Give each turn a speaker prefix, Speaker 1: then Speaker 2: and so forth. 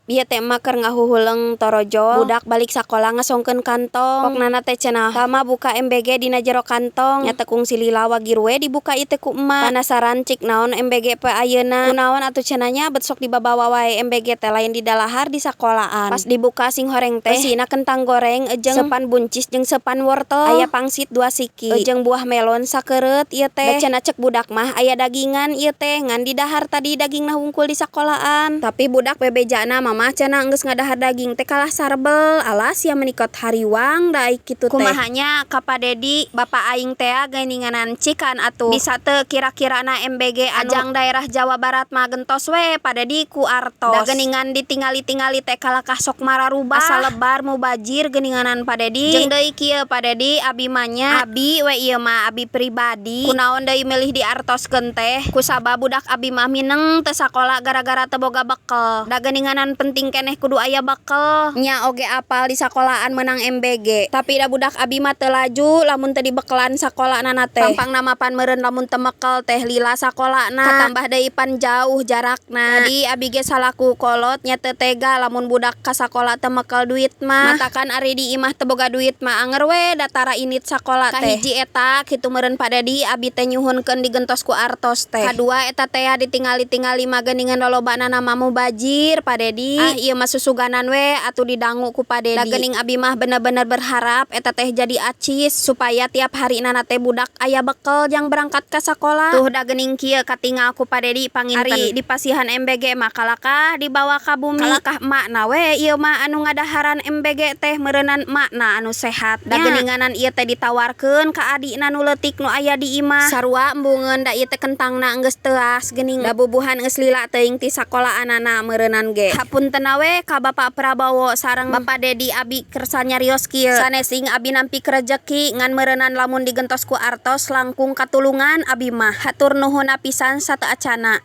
Speaker 1: Ieu teh emak keur ngahuhuleng torojol, budak balik sakola ngasongkeun kantong. Poknana teh cenah tama buka MBG dina jero kantong. Nya teu kungsi lila wagir we dibuka ieu teh ku emak. Panasaran cik naon MBG poe ayeuna. Kunaon atuh cenah nya bet sok dibabawa wae MBG teh lain didalahar di sakolaan. Pas dibuka sing horeng teh eusina kentang goreng jeung seupan buncis jeung seupan wortel. Aya pangsit dua siki jeung buah melon sakeureut ieu teh. Da cenah cek budak mah aya dagingan ieu teh, ngan didahar tadi dagingna hungkul di sakolaan. Tapi budak bebejana, "Mamah," cenah, "enggeus ngadahar daging teh kalah sarbel." Alah, sia meuni kot hariwang da ai kitu teh. Kumaha nya ka Pa Dedi, bapa aing tea geuninganan cikan atuh. Bisa teu kira-kirana MBG anu ajang daerah Jawa Barat mah gentos we Pa Dedi ku artos? Da geuningan ditingali-tingali teh kalakah sok mararubah. Asa lebar mubajir geuninganan, Pa Dedi. Jeung deui kieu, Pa Dedi, abi mah nya, abi we ieu mah abi pribadi. Kunaon deui milih diartoskeun teh? Kusabab budak abi mah mineng teu sakola gara-gara teu boga bekel. Da geuninganan penting keneh kudu aya bekel. Nya oge apal di sakolaan meunang MBG. Tapi da budak abi mah teu laju lamun teu dibekelan sakolana teh. Pangpangna mah pan meureun lamun teu mekel teh lila sakolana. Katambah deui pan jauh jarakna. Jadi abi ge salaku kolot nya teu tega lamun budak ka sakola teu mekel duit mah. Matakan ari di imah teu boga duit mah anger we da tara indit sakola teh. Kahiji eta kitu meureun, Pa Dedi, abi teh nyuhunkeun digentos ku artos teh. Kadua eta teh ditingali-tingali mah geuningan lolobana mah mubajir, Pa Dedi. Ah, ieu mah susuganan we atuh didangu ku Pa Dedi. Da geuning abi mah bener-bener berharap eta teh jadi acis supaya tiap harina teh budak aya bekel jang berangkat ka sakola. Tuh, da geuning kieu katingal ku Pa Dedi panginten. Ari dipasihan MBG mah kalakah dibawa ka bumi. Kalakah emakna we ieu mah anu ngadaharan MBG teh, meureunan emakna anu sehat. Da geuninganan ieu teh ditawarkeun ka adikna nu leutik nu aya di imah. Sarua embungeun, da ieu teh kentangna geus teuas geuning. Da bubuhan geus lila teuing ti sakolaanana meureunan ge. Hapunten we ka Bapak Prabowo sareng Bapak Dedi, abi kersa nyarios kieu. Sanesing abi nampik rejeki, ngan meureunan lamun digentos ku artos langkung katulungan abi mah. Hatur nuhun pisan sateuacana.